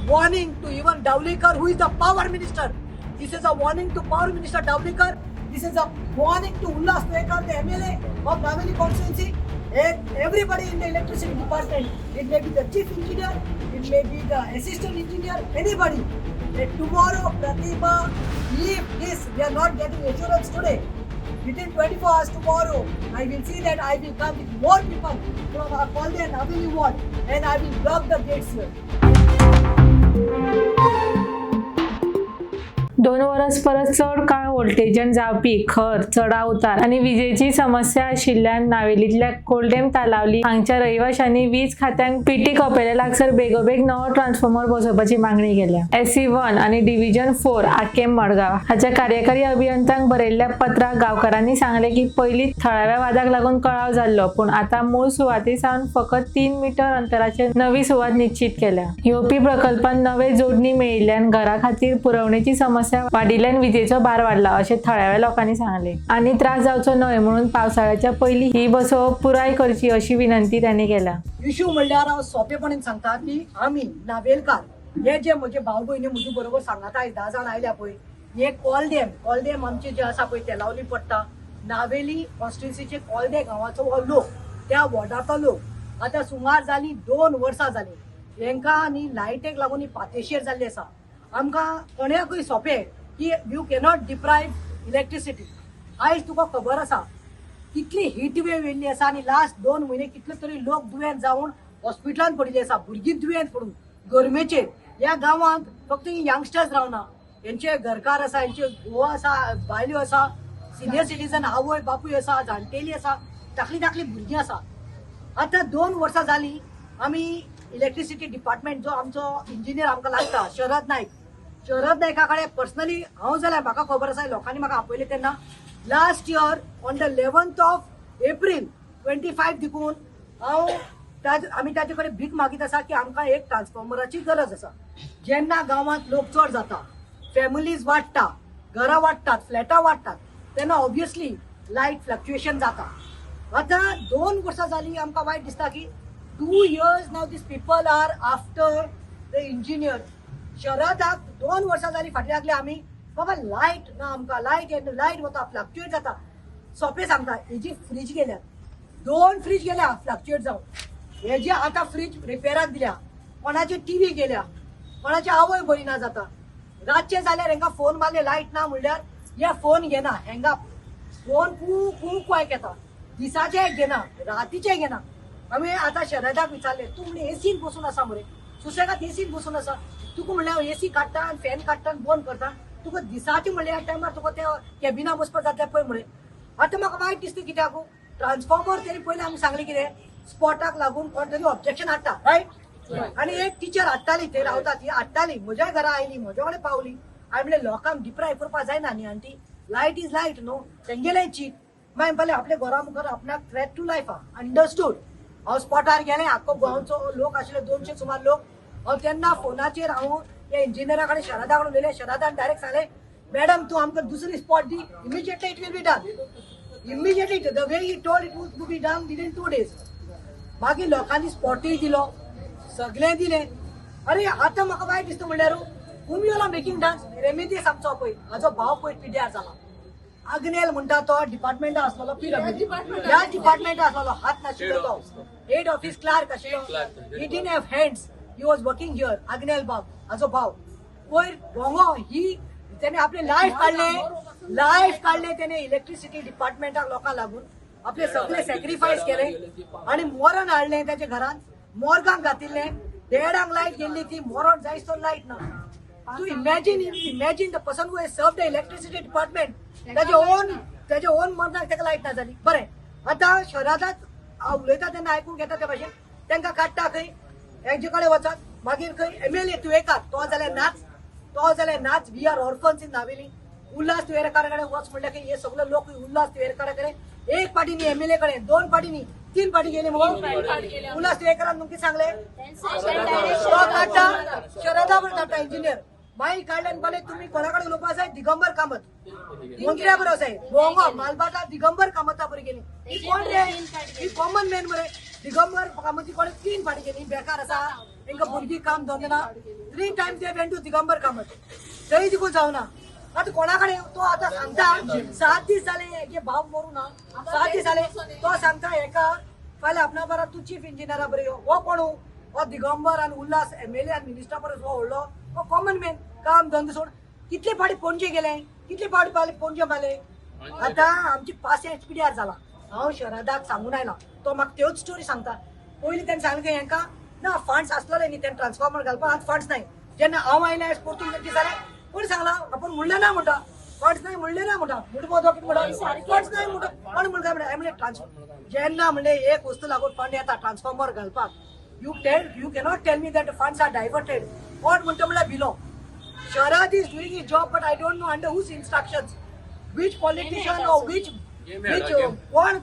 warning to even Dhavalikar, who is the power minister. This is a warning to power minister Dhavalikar. This is a warning to Ulhas Tuyenkar, the MLA of Navelim constituency, and everybody in the electricity department. It may be the chief engineer, it may be the assistant engineer, anybody. That tomorrow, Pratima, if this we are not getting assurance today, within 24 hours tomorrow, I will see that I will come with more people from our Kolde and Navelim ward, and I will block the gates here. 2 वरस परस चड काळ व्होल्टेजन जावपी खर चडाव उतार आनी विजेची समस्या आशिल्ल्यान नावेलींतल्या कोलडेम तालावली हांगच्या रहिवाशांनी वीज खात्यांक पीटी कपेले लागसर बेगोबेग नवो ट्रान्सफॉर्मर बसोवपाची मागणी केल्या. एससी 1 आनी डिव्हिजन 4 आकेम मडगांव हाच्या कार्यकारी अभियंत्यांक बरयल्ल्या पत्राक गांवकारांनी सांगले की पयलीं थळाव्या वादाक लागून कळाव जाल्लो, पूण आतां मूळ सुवाती सावन फकत 3 मिटर अंतराचेर नवी सुवात निश्चित केल्या. येवपी प्रकल्पान नवे जोडणी मेळिल्ल्यान घरा खातीर पुरवणेची समस्या वाडिल्ल्यान विजेचो भार वाडला अशें थळाव्या लोकांनी सांगले आनी त्रास जावचो न्हय म्हणून पावसाळ्याच्या पयलीं ही बसोवप पुराय करची अशी विनंती त्यांनी केल्या. इशू म्हणल्यार हांव सोंपेपणान सांगता की आमी नावेलकार हे जे म्हजे भाव भयणी म्हजे बरोबर सांगाता आयज 10 जाण आयल्या पळय, हे कोलदेम कोलदेम आमचे जे आसा पळय तेलावली पडटा नावेली कॉन्स्टिट्युन्सीचे कोलदे गांवाचो हो लोक, त्या वॉर्डाचो लोक. आतां सुमार जाली 2 वर्सां जाली हेंकां आनी लायटीक लागून ही पातेशेर जाल्ली आसा. आमकां कोणाकूय सोंपें की you cannot deprive electricity. आयज तुका खबर आसा कितली हीट वेव येयल्ली आसा आनी लास्ट 2 म्हयने कितले तरी लोक दुयेंत जावन हॉस्पिटलान पडिल्ले आसा, भुरगीं दुयेंत पडून गरमेचेर. ह्या गांवांत फक्त ही यंगस्टर्स रावना, हेंचे घरकार आसा, हेंचे घोव आसा, बायल्यो आसा, सिनियर सिटीजन आवय बापूय आसा, जाणटेली आसा, धाकली धाकली भुरगीं आसा. आतां 2 वर्सां जालीं आमी इलेक्ट्रिसिटी डिपार्टमेंट जो आमचो इंजिनियर आमकां लागता शरद नायक, शरद नायका कडेन पर्सनली हांव जाल्यार म्हाका खबर आसा लोकांनी म्हाका आपयलें तेन्ना last year on the 11th of April 25 देखून हांव आमी ताजे कडेन भीक मागीत आसा की आमकां एक ट्रान्सफॉर्मराची गरज आसा. जेन्ना गांवांत लोक चड जाता, फॅमिलीज वाडटा, घरां वाडटात, फ्लॅटां वाडटात, तेन्ना ऑब्वियसली लायट फ्लक्च्युएशन जाता. आतां 2 वर्सां जालीं आमकां वायट दिसता की 2 years now these people are after the engineer. शरदाक 2 वर्सां जालीं फाटली लागले आमी, बाबा लायट ना आमकां, लायट लायट वता, फ्लक्च्युएट जाता. सोंपें सांगता, हेजी फ्रीज गेल्या, 2 फ्रीज गेल्या फ्लक्च्युएट जावन. हेजी आतां फ्रीज रिपेराक दिल्या, कोणाची टीव्ही गेल्या, कोणाची आवय बरी ना जाता. रातचें जाल्यार हेंकां फोन मारले लायट ना म्हणल्यार हे फोन घेना, हेंगा फोन कू कू कू येता, दिसाचे घेना, रातीचे घेना. आमी आतां शरदाक विचारलें, तूं म्हणजे एसीन बसून आसा मरे, सुसेगाद एसीन बसून आसा, तुका म्हणल्यार हांव एसी काडटा आनी फॅन काडटा आनी बंद करता, तुका दिसाचे म्हणल्यार ह्या टायमार तुका त्या कॅबिना बसपाक जातलें पळय मरे. आतां म्हाका वायट दिसता कित्याक ट्रान्सफॉर्मर तेणी पयलीं आमी सांगलें कितें स्पॉटाक लागून कोण तरी ऑब्जेक्शन हाडटा, रायट. आनी एक टिचर हाडटाली, थंय रावता ती हाडटाली, म्हज्या घरा आयली, म्हज्या कडेन पावली. हांवें म्हणलें लोकांक डिप्रायव करपाक जायना न्ही आंटी, लायट is light न्हू, तेंगेलें चीत. मागीर म्हणलें आपल्या घरा मुखार आपणाक थ्रेट टू लायफ आहा, अंडरस्टूड. हांव स्पॉटार गेलें, आख्खो गांवचो लोक आशिल्ले 200 सुमार लोक. हांव तेन्ना फोनाचेर हांव त्या इंजिनियरा कडेन शरदा कडेन उलयलें. शरदान डायरेक्ट सांगलें, मॅडम तूं आमकां दुसरी spot the, immediately it will be done, immediately the way he told it would be done within 2 days. मागीर लोकांनी स्पॉटूय दिलो, सगळें दिलें. अरे आतां म्हाका वायट दिसता म्हणल्यार whom you are making dance. Remedios आमचो पळय हाजो भाव पळय पिड्यार जाला, आग्नेल म्हणटा तो डिपार्टमेंटा आसलेलो, पीडब्ल्यू ह्या डिपार्टमेंटा आसलेलो, हात नाशिल्लो तो, हेड ऑफिस क्लार्क आशिल्लो, he didn't have hands, he was working here. Agnel बाब हाजो भाव पयर भोंगो ही तेणे आपले लायफ काडले, लायफ काडले तेणे इलेक्ट्रिसिटी डिपार्टमेंटाक लोकांक लागून आपले सगळे सॅक्रिफायस केले आनी मरण हाडलें ताच्या घरान, मोर्गांक घातिल्लें, देडांक लायट गेल्ली ती मरण जायस तर लायट ना. तूं imagine, imagine the person who has serve the electricity department, ताजे ओन मरणाक ताका लायट ना जाली. बरें आतां शरदाक उलयता तेन्ना आयकूंक येता ते भाशेन तांकां काडटा खंय हेजे कडेन वचत, मागीर खंय एमएलए तुयेकार तो जाल्यार नाच, तो जाल्यार नाच. We are orphans in Navelim. Ulhas तुयेंकारा कडेन वच म्हणल्यार खंय हे सगळे लोक उल्हास तुयेंकारा कडेन एक पाटी न्ही, एमएलए कडेन 2 पाटी न्ही, 3 पाटी गेली मगो. उल्हास तुयेंकारान तुमकां सांगलें तो काडटा शरदा बरोबर काडटा इंजिनियर, मागीर काडल्यान म्हणलें तुमी कोणा कडेन उलोवपा जाय, दिगंबर कामत मंत्र्या बरोबर जाय, भोंगो मालबाटा दिगंबर कामता बरोबर गेली. ही कोण रे, ही कॉमन मॅन मरे. दिगंबर कामती कोणे 3 फाटी गेली, बेकार आसा. हेंका भुरगीं काम धंदो ना. Three times they went to Digambar Kamat, थंय देखून जावना. आतां कोणा कडेन तो आतां सांगता, 7 दीस जाले हे भाव मरू ना, 7 दीस जाले. तो सांगता हेका फाल्यां आपणा बरा तूं चीफ इंजिनियरा बरे यो. हो कोण? हो दिगंबर आनी उल्हास एमएलए आनी मिनिस्टरा परस हो व्हडलो? हो कॉमन मॅन. काम धंदो सोड कितले फावटी पणजे गेले, कितले फावटी पावले पणजे पावले. आतां आमची पास एचपीडीआर जाला. हांव शरदाक सांगून आयला, तो म्हाका त्योच स्टोरी सांगता. पयलीं तेणें सांगलें की हेंका ना फंड्स आसलेले न्ही, तेणें ट्रान्सफॉर्मर घालपाक आतां फंड्स नाय. जेन्ना हांव आयलें आयज परतून कितें जालें, कोणी सांगलां आपूण म्हणलें ना म्हणटा, फंड्स नाय म्हणलें ना म्हणटा. म्हणटा मदो कितें म्हणटा, फंड्स नाय म्हणटा. कोण म्हणटा काय म्हणटा म्हणलें ट्रान्सफॉर्मर जेन्ना म्हणलें एक वस्तू लागून फंड येता ट्रान्सफॉर्मर घालपाक. You cannot tell me that funds are diverted. कोण म्हणटा म्हणल्यार below Sharad is doing his job, but I don't know under whose instructions, which politician or which कोण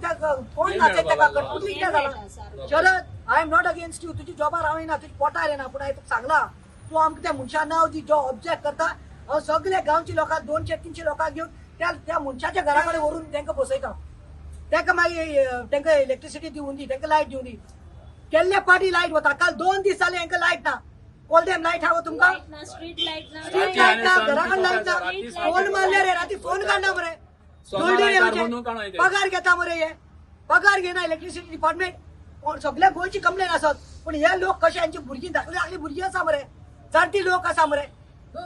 कोण नाचयता ताका, कठपुतली कितें जाला. शरद, I am not against you. तुजी जॉबार हांव येना, तुजी पोटार येना, पूण हांवें तुका सांगला, तूं आमकां त्या मनशा नांव दी जो ऑब्जेक्ट करता. हांव सगळे गांवचे लोकांक, 200-300 लोकांक घेवन त्या त्या मनशाच्या घरा कडेन व्हरून तांकां बसयता. तांकां मागीर तांकां इलेक्ट्रिसिटी दिवन दी, तांकां लायट दिवन दी. केल्ले पाटी लायट वता. काल 2 दीस जाले हांकां लायट ना. कोलदेम लायट आहा तुमकां? लायट ना, स्ट्रीट लायट ना. स्ट्रीट लायट ना, घरा लायट ना. फोन मारले रे, राती फोन काडना मरे. जोडून पगार घेता मरे हे, पगार घेना इलेक्ट्रिसिटी डिपार्टमेंट. सगळ्या गोंयची कंप्लेन आसत, पूण हे लोक कशे, हांची भुरगीं धाकली धाकली भुरगीं आसा मरे, जाणटी लोक आसा मरे.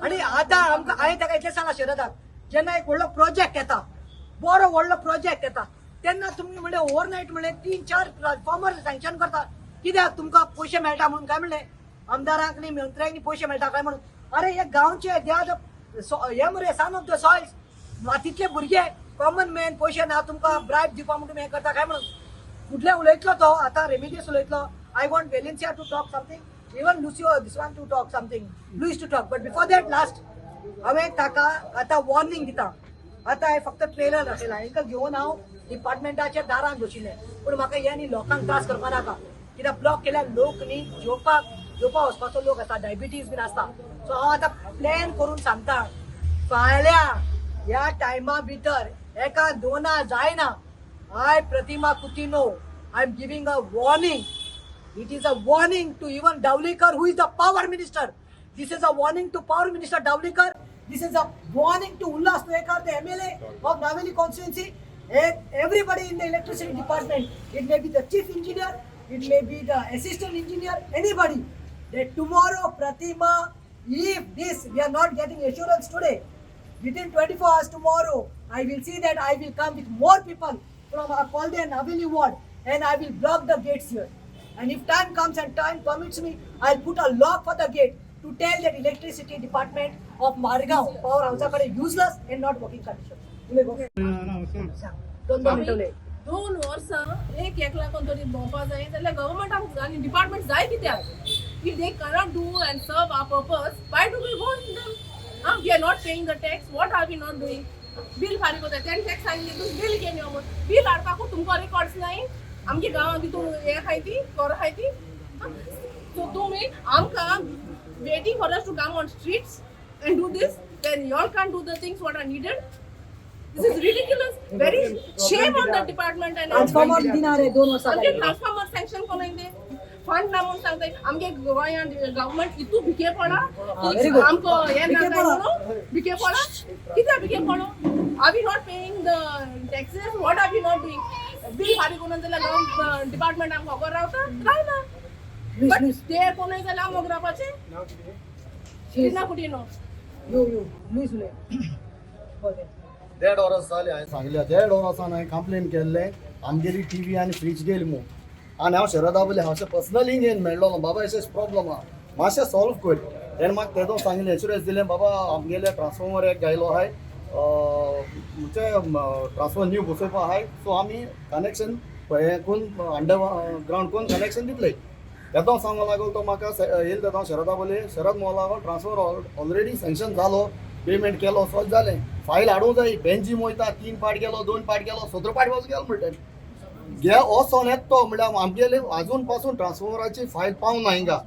आणि आतां आमकां हांवें ताका इतलें सांगलां शरदाक, जेन्ना एक व्हडलो प्रोजेक्ट येता, बरो व्हडलो प्रोजेक्ट येता, तेन्ना तुमी म्हणलें ओवरनायट म्हणलें तीन चार ट्रान्सफॉर्मर सँक्शन करता कित्याक? तुमकां पयशे मेळटा म्हणून काय म्हणलें? आमदारांक न्ही मंत्र्यांक न्ही पयशे मेळटा काय म्हणून? अरे, हे गांवचे, they are हे मरे, सन ऑफ the soils, मातीतले भुरगे, कॉमन मॅन. पयशे ना तुमकां, ब्रायब दिवपा म्हणून तुमी हें करता काय म्हणून फुडलें उलयतलो तो. आतां रेमिडियस उलयतलो. I want Valencia to talk something, even Lucio this one to talk something, Luis to talk, but before that last हांवें ताका आतां वॉर्निंग दिता. आतां हांवें फक्त ट्रेलर दाखयला. हांकां घेवन हांव डिपार्टमेंटाच्या दारान बशिल्लें, पूण म्हाका हे न्ही लोकांक त्रास करपा नाका, कित्याक ब्लॉक केल्यार लोक न्ही जेवपाक जेवपाक वचपाचो लोक आसता, डायबिटीज बीन आसता. सो हांव आतां प्लॅन करून सांगता, फाल्यां ह्या टायमा भितर एका दोना जायना, I, Pratima Coutinho, I am giving a warning. It is a warning to even Dhavalikar, who is the power minister. This is a warning to Power Minister Dhavalikar. This is a warning to Ulhas Nuvekar, the MLA of Naveli constituency, and everybody in the electricity department. It may be the chief engineer, it may be the assistant engineer, anybody. That tomorrow, Pratima, if this we are not getting assurance today, within 24 hours tomorrow, I will see that I will come with more people from our Kolde and Naveli ward and I will block the gates here. And if time comes and time permits me, I'll put a lock for the gate to tell that electricity department of Margao power house कडे useless and not working condition. उलय गो. दोन दोन मिनिटं उलय. 2 वर्सां एक एक लागून तरी भोंवपा जाय जाल्यार गव्हर्मेंटाक आनी डिपार्टमेंट जाय कित्याक? If they cannot do and serve our purpose, why do we want them? Ah, we are not paying the tax. What are we not doing? Bill फारीक करता तेणें टॅक्स सांगली, तूं बील घेवन यो म्हूण. बील हाडपाकूच तुमकां रिकॉर्ड्स नाय? आमगे गांवांत तितून हें आहाय ती घर आहाय ती. सो तुमी आमकां waiting for us to come on streets and do this when you all can't do the things what are needed. This is ridiculous. Very shame on the department and Transformer दिना रे 2 वर्सां आमगे जाली. Transformer sanction कोण ते fund ना म्हणून सांगताय. आमगे गोंयांत गव्हर्मेंट इतू भिके पडा. Very good. आमकां हें ना भिके काय पडा. म्हणून भिके पडा. कित्याक भिके पडो? Are we not paying the taxes? What are we not doing? Bill फारीक करून जाल्यार डिपार्टमेंट आमकां खबर रावता रावना. Lewis, but Lewis. ते कोणूय जाल्यार आमी रावपाचें. टिना कुटिनो. यो यो लुईस उलय. बरें. देड वरस जालें हांवें सांगलें, देड वरसान हांवें कंप्लेन केल्लें, आमगेली टीवी आनी फ्रीज गेली म्हूण. आनी हांव शरदा पयलीं हांव पर्सनली घेवन मेळ्ळो, बाबा अशें प्रॉब्लम आहा, मातशें सॉल्व कर. तेणें म्हाका तेदो सांगलें, एश्युरन्स दिलें, बाबा आमगेले ट्रान्सफॉर्मर एक घायलो आहाय, म्हणजे ट्रान्सफॉर्मर न्यू बसोवपा आहाय, सो आमी कनेक्शन हें करून अंडर ग्रावंड करून कनेक्शन दितले. तेदो सांगो लागलो तो म्हाका येयलो तेदो शरदा पयलीं. शरद म्हणो लागलो, ट्रान्सफॉर्मर ऑलरेडी सँक्शन जालो, पेमेंट केलो, सगळें जालें, फायल हाडूंक जाय. बेंजीम वयता, तीन पाट गेलो, दोन पाट गेलो, 17 पाट वचून गेलो म्हणटा. गे वचोन येता तो म्हणल्यार आमगेले आजून पासून ट्रान्सफॉर्मराची फायल पावना हिंगा.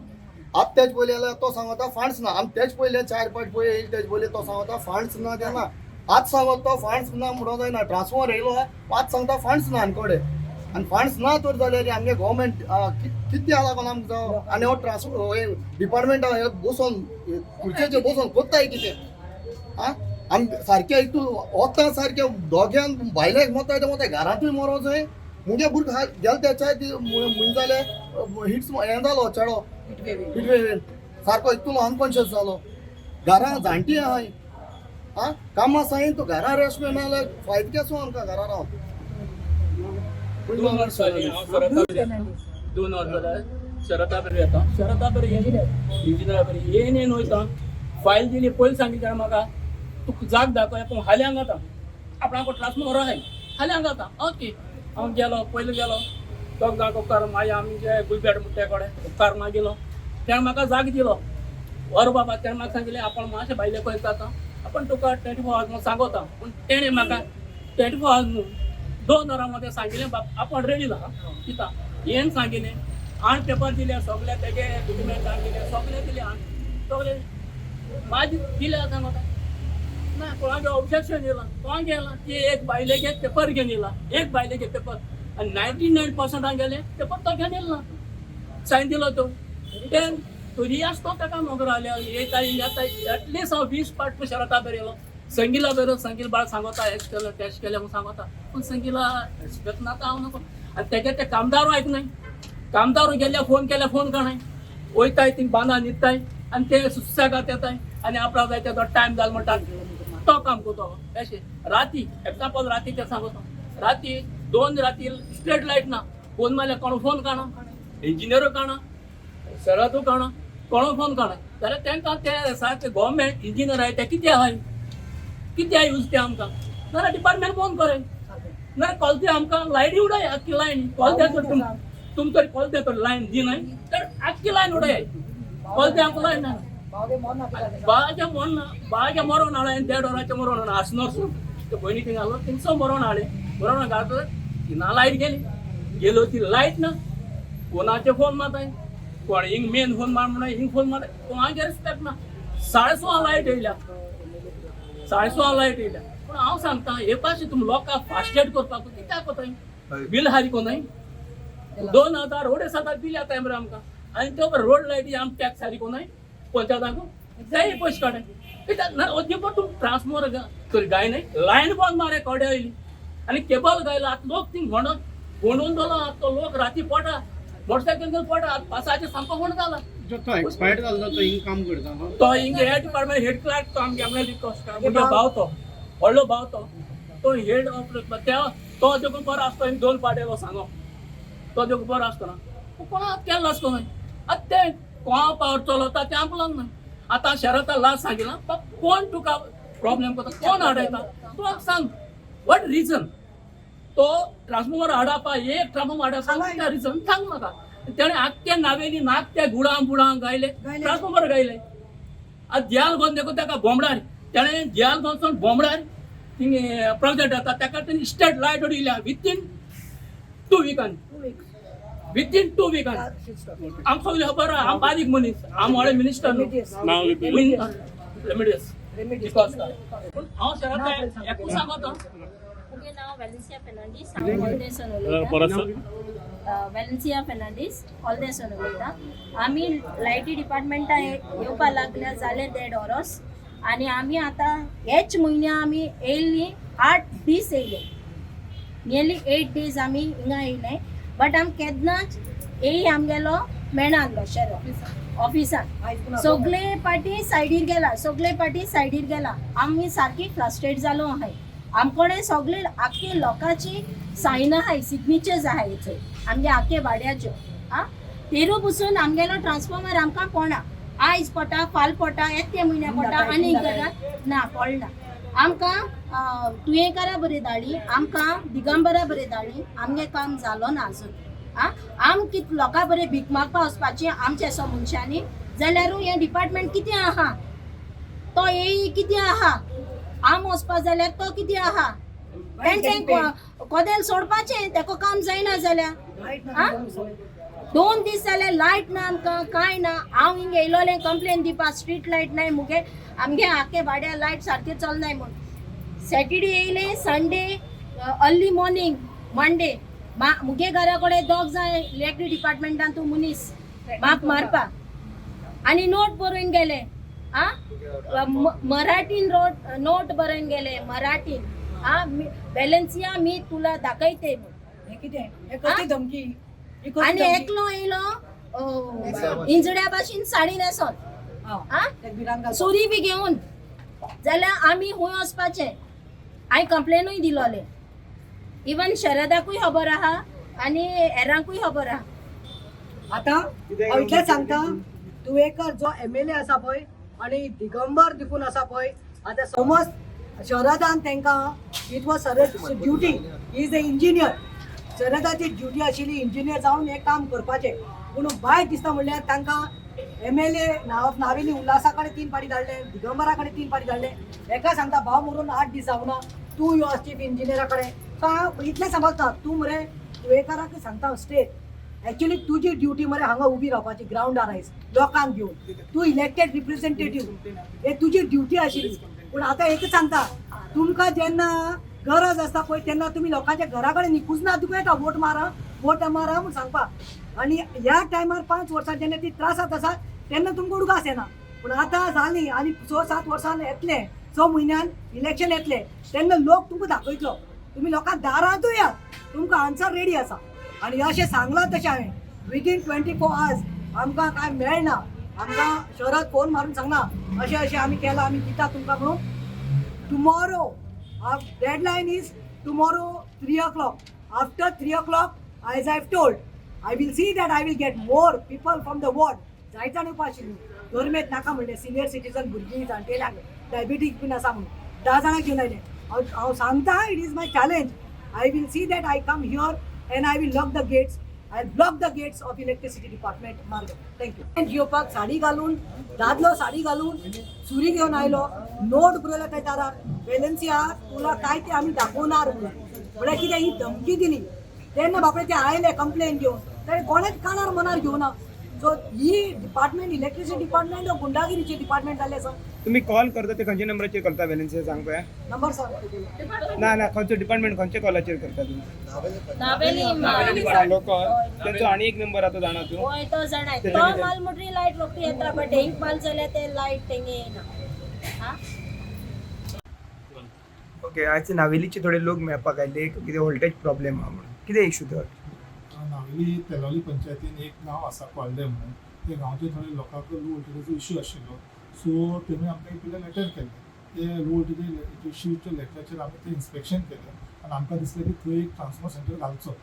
आतां तेज पयलीं जाल्यार तो सांगता फंड्स ना. आमी तेज पयले चार पाट पळय येयले, तेज पयलीं तो सांगता फंड्स ना तेन्ना. आतां सांगता तो फंड्स ना म्हणून जायना. ट्रान्सफॉर्मर येयलो, आतां सांगता फंड्स ना आनी कडेन. आनी फंड्स ना तर जाल्यार आमगे गव्हर्मेंट कितें लागून आमकां जावं आनी हो ट्रान्सपोर्ट डिपार्टमेंटा हे बसोन खुर्चेचेर बसोन कोत्ताय कितें आं. आमी सारकें हितून वता सारकें दोग्यान भायल्याक मोताय ते मोताय घरांतूय मरो जाय. मुगे भुरगो गेले तेच्या मुंय जाले हिट्स हें जालो चेडो हिट सारको इतलो अनकॉन्शियस जालो. घरां जाणटी आहाय आं, कामां सायन तूं घरा रेस्ट मेळना जाल्यार फायदो केसो आमकां घरा रावन. 2 वर्स जालीं हांव शरता 2 वर्स जाल्यार शरता बरें येता, शरता बरें इंजिनियरा बरें येन येन वयता. फायल दिली पयलीं सांगली ताणें म्हाका तुका जाग दाखय पूण हाल्यां हांगा आतां आपणाक ट्रान्सफॉर्मर आहाय हाल्यां हांगा आतां. ओके हांव गेलो पयलीं गेलो दोग जाणांक उपकार मागीर आमचे गुलबेट म्हणटा ते कडेन उपकार मागिलो. तेणें म्हाका जाग दिलो वर बाबा. तेणें म्हाका सांगिल्लें आपण मातशें भायले खंय जाता आपण तुका 24 आवर्स म्हूण सांगता. पूण तेणें म्हाका 24 आवर्स न्हू 2 वरां मध्ये सांगिल्लें बाब आपण रेडी जाता दिता येन सांगिल्लें. आनी पेपर दिले सगळे तेगे डॉक्युमेंट दिले सगळे दिले आनी सगळे मागीर दिले सांगता ना कोणागे ऑब्जेक्शन येयलां कोणाक येयलां ती एक बायलेगे पेपर घेवन येयला एक बायलेगे पेपर आनी 99% गेले पेपर तो घेवन येयला सायन दिलो तो ते तरी आसतो ताका मोगरो आल्या येता येता. एटलिस्ट हांव 20 पाट शरता बरें येयलो संगीला बरो संगील बाळ सांगता हेच केलें तेच केलें म्हूण सांगता पूण संगीला रिस्पेक्ट ना हांव नको. आनी तेगे ते कामदारूय आयकनाय कामदारू गेल्या फोन केल्या फोन काणाय वयताय थिंग बांदा न्हिदताय आनी ते सुसेगाद येताय आनी आपणाक जाय तेजो टायम जालो म्हणटा तो काम करतो. अशें राती एग्जाम्पल राती ते सांगता राती 2 राती स्ट्रेट लायट ना फोन मारल्यार कोण फोन काणा इंजिनियरूय काणा शरदूय काणा कोणो फोन काणा जाल्यार तांकां ते सारके गव्हर्मेंट इंजिनियर आहाय ते कितें आहाय कितें यूज ते आमकां नाल्यार डिपार्टमेंट फोन करे ना कॉल ते आमकां लायटी उडय आख्खी लायन कॉल ते तुम तरी कॉल ते तर लायन दिनाय तर आख्खी लायन उडय कॉल ते आमकां लायन ना. बाच्या मरण ना बाच्या मरोण हाडलें 1.5 वरांचें मरोण हाडलें आसनोर ते भयणी थिंग घालो थिंगसो मरोण हाडलें मरोण घातलं ती ना लायट गेली गेलो ती लायट ना फोनाचे फोन मारताय कोण हिंग मेन फोन मार म्हणून हिंग फोन मारताय कोणागे रिस्पेक्ट ना. 6:30 लायट येयल्या 6:30 लायट येयल्या. पूण हांव सांगता हे पाशी तुमी लोकांक फास्टेड करपाक कित्याक कोताय बील हारी कोनाय 2000 2,500 बील येताय मरे आमकां. आनी ते रोड लायटी आम टॅक्स हारी कोनाय पंचायतांक जाय पयशे काडे कित्याक ना अजिबात तुमी ट्रान्सफॉर्मर तरी गाय न्हय लायन बंद मारे कोडे आयली आनी केबल गायलो. आतां लोक थिंग भोंडोन भोंडून जालो आतां तो लोक राती पोटा मोटरसायकल घेवन पोटा आतां पासाचें सामको फोंड जाला. जो तो एक्सपायर्ड जाल्लो तो हिंग काम करता न्हू. तो हिंग हेड डिपार्टमेंट हेड क्लार्क तो आमगे आमगे रिक्वेस्ट मुगे भाव तो व्हडलो भाव तो तो हेड ऑफ त्या तो देखून बरो आसतो हिंग 2 पाट येयलो सांगो तो देखून बरो आसतना कोणा केल्लो आसतो न्हय. आतां तें कोणा पावर चलता तें आमकां न्हय. आतां शरता लास्ट सांगिलां कोण तुका प्रॉब्लेम करता कोण हाडयता तूं म्हाका सांग what region तो ट्रान्सफॉर्मर हाडपा एक ट्रान्सफॉर्मर हाडपा कितें रिजन सांग म्हाका. तेणें आख्खे नावेली नाक त्या गुडां बुडां गायले ट्रान्सफॉर्मर गायले. आतां जेल घेवन देखून ताका बोमडार तेणें जेल घेवन बोमडार थिंग प्रोजेक्ट जाता ताका तेणी स्टेट लायट उडयल्या विथीन 2 विकान विथीन 2 विकान. आमकां सगळें खबर आहा आम बारीक मनीस आम व्हडले मिनिस्टर न्हू. रेमिडियस पूण हांव शहरांत एकूच सांगता. म्हजें नांव वेलेन्सिया फेर्नांडीस हांव हॉलदेसून उलयतां. वेलेन्सिया फेर्नांडीस हॉलदेसून उलयतां. आमी लायटी डिपार्टमेंटा येवपा लागल्या जालें 1.5 वरोस आनी आमी आतां हेच म्हयन्या आमी येयल्ली 8 दीस येयले नियरली 8 डेज आमी हिंगा येयले बट आम केन्नाच येई आमगेलो मेळनासलो शेरो ऑफिसान सगळे पाटी सायडीर गेला सगळे पाटी सायडीर गेला. आमी सारकी फ्रस्ट्रेट जालो आहाय. आमकोडे सगळे आख्खे लोकांची सायनां आहाय सिग्नेचर्स आहाय थंय आमगे आख्खे वाड्याच्यो आं तेरू पसून आमगेलो ट्रान्सफॉर्मर आमकां पडना आयज पडटा फाल पडटा येते म्हयन्या पडटा आनी घरात ना पडना. आमकां तुयेंकारा बरें धाडली आमकां दिगंबरा बरें धाडली आमगे काम जालो ना आजून आं. आम कित लोकां बरें भीक मागपा वचपाचें आमच्या असो मनशांनी जाल्यारूय हें डिपार्टमेंट कितें आहा तो येई कितें आहा आम वचपा जाल्यार तो कितें आहा तेंचें कोदेल सोडपाचें तेका काम जायना जाल्यार आं 2 दीस जाल्यार लायट ना आमकां कांय ना. हांव हिंग येयलोलें कंप्लेन दिवपा स्ट्रीट लायट नाय मुगे आमगे आख्खे वाड्यार लायट सारकें चलनाय म्हूण. सॅटर्डे येयले संडे अर्ली मॉर्निंग मंडे मुगे घरा कडेन दोग जाण इलेक्ट्रीक डिपार्टमेंटान तूं मनीस म्हाका मारपाक आनी नोट बरोवन गेले. आ मराठीन नोट बरोवन गेले मराठीन. आ बॅलन्सिया मी तुला दाखयते म्हणून. हे कितें, हे कसली धमकी, ही कसली आनी धमकी? एकलो येयलो इंजड्या भाशेन साडी न्हेसोन, हा, तेका भिरांत घालता. सुरी बी घेवन, जाल्यार आमी खूंय वचपाचें? हांवें कंप्लेनूय दिलोलें, इवन शरदाकूय खबर आहा आनी हेरांकूय खबर आहा. आतां हांव इतलेंच सांगता, तुवेकर जो एमएलए आसा पळय आनी दिगंबर देखून आसा पळय, आतां समज शरदान तांकां, it was Sharad duty, is a engineer, शरदाची duty आशिल्ली इंजिनियर जावन हें काम करपाचें. पूण वायट दिसता म्हणल्यार तांकां एमएलए नावेली उल्हासा कडेन 3 फावटी धाडले, दिगंबरा कडेन 3 फावटी धाडले. एका सांगता भाव मरून 8 दीस जावना, तूं यो चीफ इंजिनियरा कडेन. सो हांव इतलें सांगता, तूं मरे तुवेकराक सांगता स्ट्रेट, एक्चुअली तुजी ड्युटी मरे हांगा उबी रावपाची ग्रावंडार आयज लोकांक घेवन, तूं इलेक्टेड रिप्रेझेंटेटीव, हे तुजी ड्युटी आशिल्ली. पूण आतां एकच सांगता, तुमकां जेन्ना गरज आसता पळय तेन्ना तुमी लोकांच्या घरा कडेन निकूच ना, तुका येता वोट मारा वोट मारा म्हूण सांगपाक. आनी ह्या टायमार 5 वर्सां जेन्ना ती त्रासात आसा तेन्ना तुमकां उडगास येना. पूण आतां जाली आनी 6-7 वर्सान येतले, 6 म्हयन्यान इलेक्शन येतले, तेन्ना लोक तुमकां दाखयतलो, तुमी लोकांक दारांतूय यात, तुमकां आन्सर रेडी आसा. आनी अशें सांगलां तशें हांवें, विदीन 24 आवर्स आमकां कांय मेळना, आमकां शरद फोन मारून सांगना अशें अशें आमी केलां, आमी दिता तुमकां म्हणून. Tomorrow deadline is tomorrow 3 o'clock. After 3 o'clock, as I have told, I will see that I will get more people from the ward. जायत जाण येवपा आशिल्ली, गरमेत नाका म्हणलें, सिनियर सिटीजन भुरगीं जाणटेल्यांक डायबिटीक बीन आसा म्हणून 10 जाणांक घेवन आयले. हांव हांव सांगता, it is my challenge, I will see that I come here and I will lock the gates, I block the gates of electricity department. मार्ग thank you. घेवपाक साडी घालून, दादलो साडी घालून सुरी घेवन आयलो, नोट बरयला त्या दारार, वेलन्सिया तुला काय ते आमी दाखोवणार म्हणून. म्हळ्यार कितें ही धमकी दिली. तेन्ना बापडे ते आयले कंप्लेन घेवन, ताणें कोणेच कानार मनार घेवना. सो ही डिपार्टमेंट, इलेक्ट्रिसिटी डिपार्टमेंट गुंडागिरीचे डिपार्टमेंट जाल्लें आसा. तुम्ही कॉल करता ते खंयच्या नंबराचेर करता बॅलन्स सांग पळया. नंबर सांग. ना ना, खंयचो डिपार्टमेंट खंयच्या कॉलाचेर करता तुम्ही? नावेली. सांगलो कॉल तेंचो आनी एक नंबर आसा, जाणा तूं? हय, तो जाणा, तो माल म्हणटरी लायट रोखडी येता, बट हेंक माल जाल्यार ते लायट तेंगे येना. हा. ओके, आयज नावेलीचे थोडे लोक मेळपाक आयले, कितें व्होल्टेज प्रॉब्लेम आहा म्हणून, कितें इशू तो? नावेली तेलावली पंचायतीन एक गांव आसा कोल्डे म्हणून, त्या गांवचे थोडे लोकांक लो वोल्टेजाचो इश्यू आशिल्लो. सो तेमी आमकां एक पयलीं लेटर केल्लें, ते लो वोल्टेज इश्यूच्या लेटराचेर आमी तें इन्स्पेक्शन केलें आनी आमकां दिसलें की थंय एक ट्रान्सफॉर्मर सेंटर घालचो,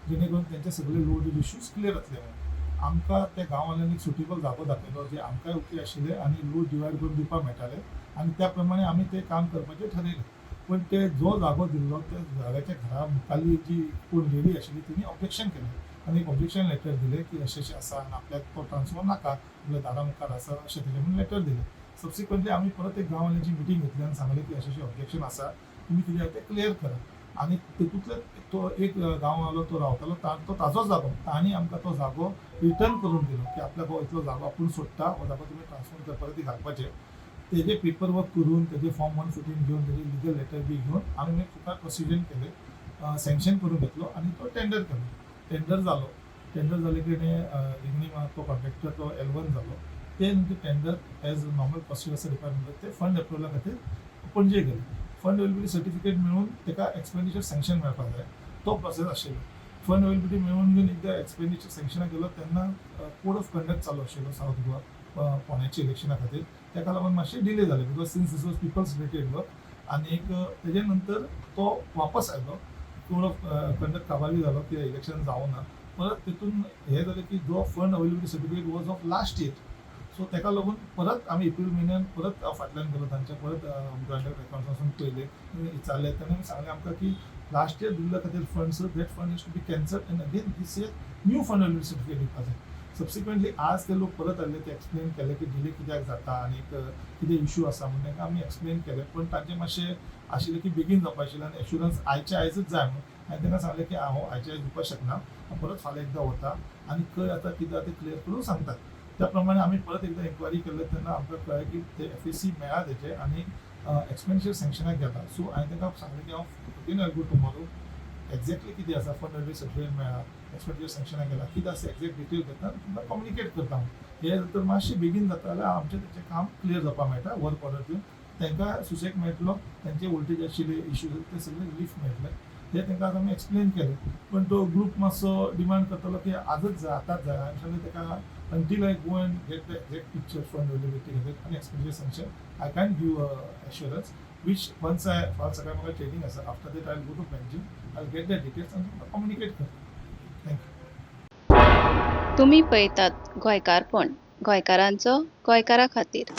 जेणे करून तेंचे सगळे लो वोल्टेज इश्यूज क्लियर जातले म्हणून. आमकां त्या गांववाल्यांनी एक सुटेबल जागो दाखयलो जे आमकांय ओके आशिल्ले आनी लोड डिवायड करून दिवपाक मेळटाले आनी त्या प्रमाणे आमी तें काम करपाचें ठरयलें. पण ते जो जागो दिल्लो त्या जाग्याच्या घरा मुखारली जी कोण लेडी आशिल्ली तिणी ऑब्जेक्शन केलें आनी एक ऑब्जेक्शन लेटर दिलें की अशें अशें आसा आनी आपल्याक तो ट्रान्सफॉर्मर नाका, आपल्या दारा मुखार आसा अशें तरेन म्हणून लेटर दिलें. सबसिक्वंटली आमी परत एक गांववाल्यांची मिटींग घेतली आनी सांगलें की अशें अशें ऑब्जेक्शन आसा, तुमी कितें आसा तें क्लियर करा. आनी तितूंतल्यान तो एक गांववालो तो रावतालो, तो ताजोच जागो, तांणी आमकां तो जागो रिटर्न करून दिलो की आपल्याक हो इतलो जागो आपूण सोडटा, हो जागो तुमी ट्रान्सफॉर्मर करपा खातीर घालपाचें. तेजे पेपर वर्क करून, तेजे फॉर्म 114 घेवन, तेजे लिगल लेटर बी घेवन आमी मागीर फुकार प्रोसिजन केलें, सँक्शन करून घेतलो आनी तो टेंडर केलो. टेंडर जालो, टेंडर जाले कडेन रिंगणी तो कॉन्ट्रॅक्टर तो L1 जालो. ते नंतर टेंडर एज नॉर्मल प्रोसिजर आसा डिपार्टमेंटात, ते फंड एप्रुवला खातीर पणजे गेले. फंड अवेलेबिलिटी सर्टिफिकेट मेळून ताका एक्सपेंडिचर सँक्शन मेळपाक जाय, तो प्रोसेस आशिल्लो. फंड अवेलेबिलिटी मेळून घेवन एकदां एक्सपेंडिचर सँक्शनाक गेलो तेन्ना कोड ऑफ कंडक्ट चालू आशिल्लो सावथ गोवा फोंड्याच्या इलेक्शना खातीर, ताका लागून मातशें डिले जालें because since this was people's related work. आनी एक तेजे नंतर तो वापस आयलो, कोड ऑफ कंडक्ट काबार जालो की इलेक्शन जावना. परत तितून हें जालें की जो fund availability certificate was of last year, so ताका लागून परत आमी एप्रील म्हयन्यान परत हांव फाटल्यान गेलो तांच्या, परत जॉयंट अकाउंट्स वचून पयलें, विचारलें. ताणें सांगलें आमकां की लास्ट इयर दिल्ल्या खातीर funds, that fund is to be cancelled and again this year new fund availability certificate दिवपा जाय. सबसिक्वंटली आज ते लोक परत आयले, ते एक्सप्लेन केले की डिले कित्याक जाता आनी कितें इशू आसा म्हणून तांकां आमी एक्सप्लेन केलें. पूण तांचें मातशें आशिल्लें की बेगीन जावपा आशिल्लें आनी एश्युरन्स आयचे आयजूच जाय म्हणून. हांवें तांकां सांगलें की हांव आयचे आयज दिवपाक शकना, हांव परत फाल्यां एकदां वता आनी खंय आतां कितें आसा तें क्लियर करून सांगता. त्या प्रमाणे आमी परत एकदां इन्क्वायरी केल्ले तेन्ना आमकां कळ्ळें की ते एफएसी मेळ्ळा तेजे आनी एक्सपेंडिचर सँक्शनाक गेला. सो हांवें तांकां सांगलें की हांव again I go tomorrow. Exactly कितें आसा, फंड अवेलेबिलिटी सर्टिफिकेट मेळ्ळा, एक्सपेंडिचर सँक्शनाक गेला, कितें आसा एक्झॅक्ट डिटेल घेता आनी तुमकां कम्युनिकेट करता हांव. हें तर मातशें बेगीन जाता जाल्यार आमचें तेचें काम क्लियर जावपाक मेळटा. वर्क ऑर्डर दिवन तांकां सुशेग मेळटलो, तांचे वोल्टेज आशिल्ले इश्यू ते सगळे रिलीफ मेळटले. हे तांकां आतां आमी एक्सप्लेन केलें, पण तो ग्रूप मातसो डिमांड करतालो की आजच जाय, आतांच जाय. हांवें सांगलें ताका, until I go and get the exact picture, fund availability खातीर आनी expenditure sanction, I can give assurance, which once I, फाल्यां सकाळी म्हाका ट्रेनींग आसा, after that I go to Panjim, I get the details आनी तुमकां कम्युनिकेट करता. Thank you. तुमी पळयतात गोंयकारपण, गोंयकारांचो गोंयकारा खातीर.